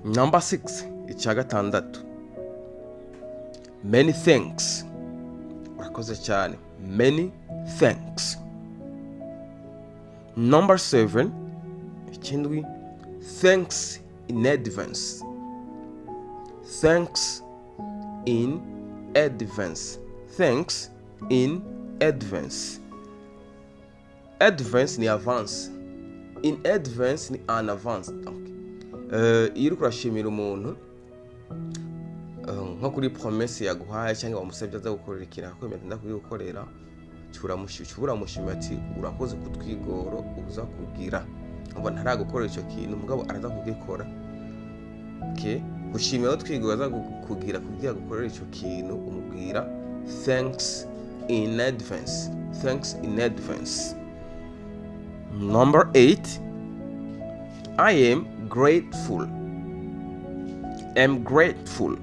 Number 6, icya gatandatu, many thanks, urakoze cyane, many thanks. Number 7, ikindwi, thanks in advance, thanks in advance, thanks in advance. Advance ni avance, in advance ni en avance. Donc iyo uriko urashimira umuntu nko kuri promesse yaguhaye cyangwa wamusabye aza gukorera ikintu, akakwemera ati ndakubigukorera, uramushimira ati urakoze kutwigoro uza kugira ngo ntaragukorera icyo kintu, mugabo araza kugikora. Okay, gushimira utwigoro aza kugira kugira gukorera icyo kintu, umubwira thanks in advance, thanks in advance. Number 8, I am grateful, am grateful.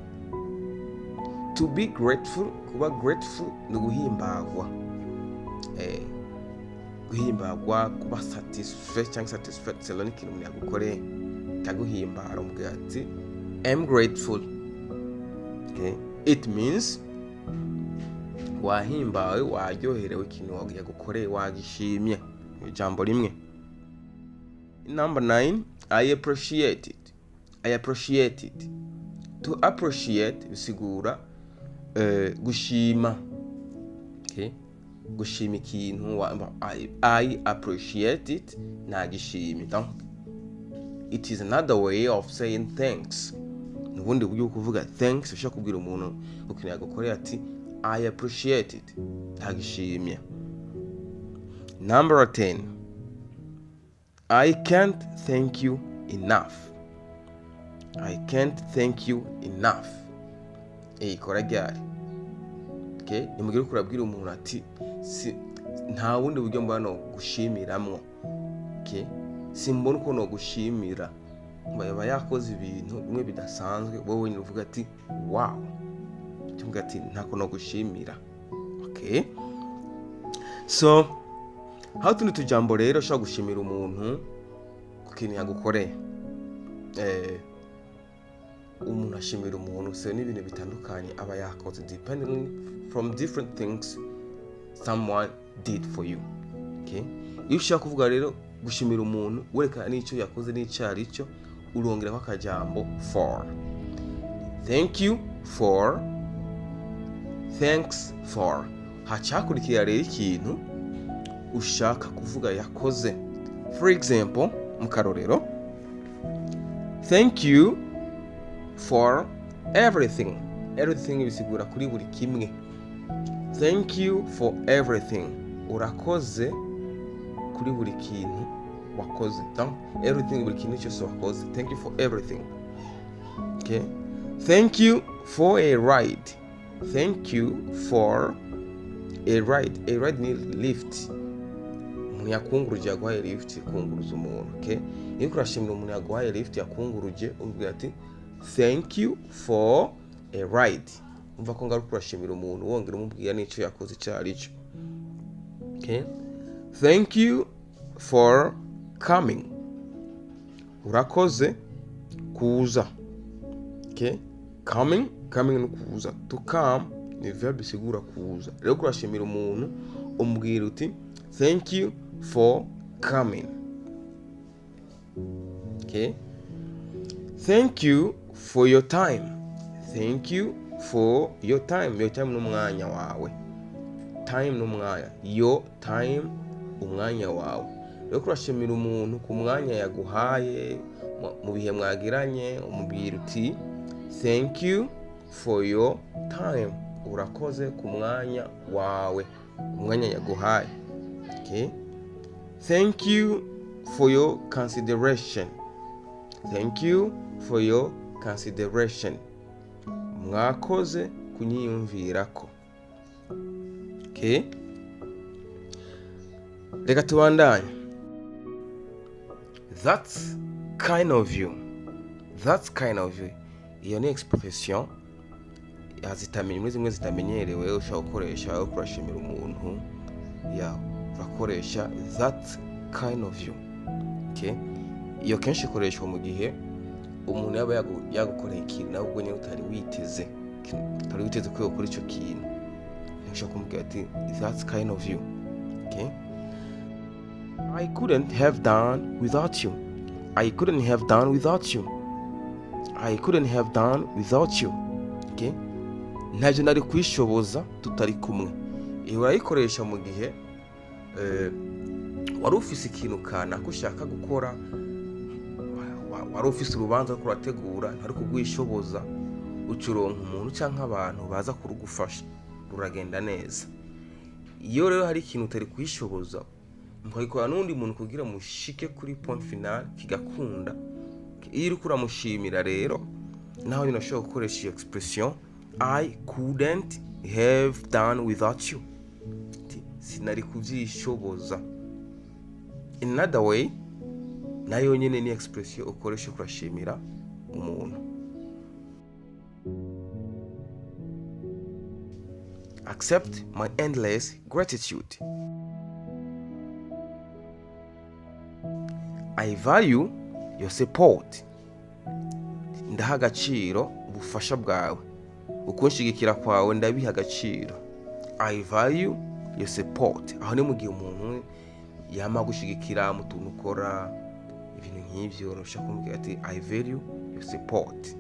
To be grateful, kuba grateful ni guhimbagwa, guhimbagwa, kuba satisfait cyangwa satisfait selon ikintu umuntu yagukoreye kaguhimbara, umubwira ati am grateful. Okay, it means wahimbawe, waryoherewe, ikintu yagukoreye wagishimye, ijambo rimwe. Number 9, I appreciate it, I appreciate it. To appreciate bisigura gushima. Okay, gushima ikintu, I appreciate it, nagishimye. Donc it is another way of saying thanks, ni ubundi buryo bwo kuvuga thanks. Ushobora kubwira umuntu ukintu yagukoreye ati I appreciate it, ntagishimye. Number 10, I can't thank you enough, I can't thank you enough. Ikora ryari? Okay, nimugire uko urabwira umuntu ati si nta bundi buryo mbona no gushimiramwo. Okay, simbona uko no gushimira. Yaba yakoze ibintu bimwe bidasanzwe, wowe wenyine uvuga ati wow, cyangwa ati ntako no gushimira. Okay, so aho utundi tujambo rero ushobora gushimira umuntu ku kintu yagukoreye. Umuntu ashimira umuntu se n'ibintu bitandukanye aba yakoze, depending from different things someone did for you. Okay, iyo ushaka kuvuga rero gushimira umuntu werekana n'icyo yakoze n'icyo ari cyo, urongeraho akajambo for. Thank you for, thanks for, hacakurikira rero ikintu ushaka kuvuga yakoze. For example, mu karorero, thank you for everything. Everything bisigura kuri buri kimwe. Thank you for everything, urakoze kuri buri kintu wakoze. Donc everything, buri kintu cyose wakoze, thank you for everything. Okay, thank you for a ride, thank you for a ride. A ride ni lift, umuntu yakunguruje, yaguhaye lift, kunguruza umuntu. Okay, iyo urashimira umuntu yaguhaye lift, yakunguruje, umubwira ati thank you for a ride. Umva ko ngaruka urashimira umuntu wongera umubwira n'icyo yakoze icyo ari cyo. Okay, thank you for coming, urakoze kuza. Okay, coming, coming ni kuza, to come ni verb isigura kuza. Rero kurashimira umuntu umubwira uti thank you for coming. Okay, thank you for your time, thank you for your time. Your time ni umwanya wawe, time ni umwanya, your time umwanya wawe. Rero kurashimira umuntu ku mwanya yaguhaye mu bihe mwagiranye, umubwira uti thank you for your time, urakoze ku mwanya wawe, umwanya yaguhaye. Okay, thank you for your consideration, thank you for your consideration, mwakoze kunyiyumvirako. Okay, reka tubandanye. That's kind of you, that's kind of you. Iyo ni expression zitamenye muri zimwe zitamenyerewe ushobora gukoresha aho kurashimira umuntu. Ya, urakoresha that's kind of you. Okay, iyo kenshi ikoreshwa mu gihe Umuntu yaba yagukoreye ikintu nawe ubwo nyine utari witeze, utari witeze ko yokora ico kintu, ntushobora kumubwira ati "That's kind of you." Okay. I couldn't have done without you. I couldn't have done without you. I couldn't have done without you. Okay, ntacyo nari kwishoboza tutari kumwe. Iyi urayikoresha mu gihe wari ufise ikintu kanaka ushaka gukora, wari ufise urubanza uriko urategura, ntari kugwishoboza, uca uronka umuntu canke abantu baza kurugufasha, ruragenda neza. Iyo rero hari ikintu utari kwishoboza, mukabikora n'undi muntu kugira mushike kuri point final, kigakunda, iyo uriko uramushimira rero, naho nyine ushobora gukoresha iyo expression "I couldn't have done without you." Ati, sinari kuvyishoboza. In another way, nayo nyine ni expression ukoresha kurashimira umuntu. Accept my endless gratitude. I value your support. Ndaha agaciro ubufasha bwawe, ukunshigikira kwawe ndabiha agaciro. I value your support. Aho ni mu gihe umuntu yama gushigikira mu tuntu ukora, ibintu nk'ivyo, urashobora kumubwira ati "I value your support."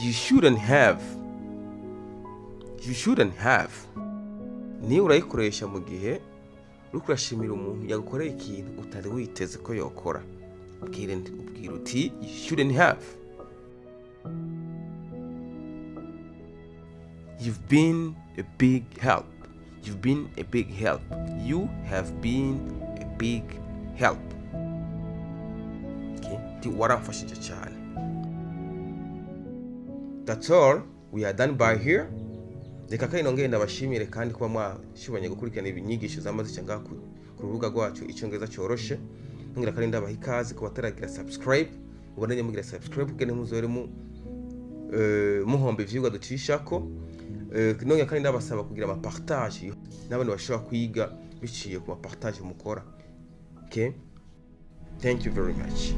You shouldn't have. You shouldn't have niyo urayikoresha mu gihe uriko urashimira umuntu yagukoreye ikintu utari witeze ko yokora. Ubwira uti "You shouldn't have." You've been a big help. You've been a big help. You have been a big help. Okay. Ti waramfashije cyane. That's all, we are done by here. Reka kandi nongere ndabashimire kandi kuba mwashobanye gukurikirana ibinyigisho zamaze zica ngaha ku rubuga rwacu Icyongereza Cyoroshe. Nongera kandi ndabaha ikaze ku bataragira subscribe, mubandanye mugira subscribe kugira ntimuzore mu muhomba ivyigwa ducishako. Nongera kandi ndabasaba kugira ama partage n'abandi bashobora kwiga biciye ku ma partage mukora. Okay, thank you very much.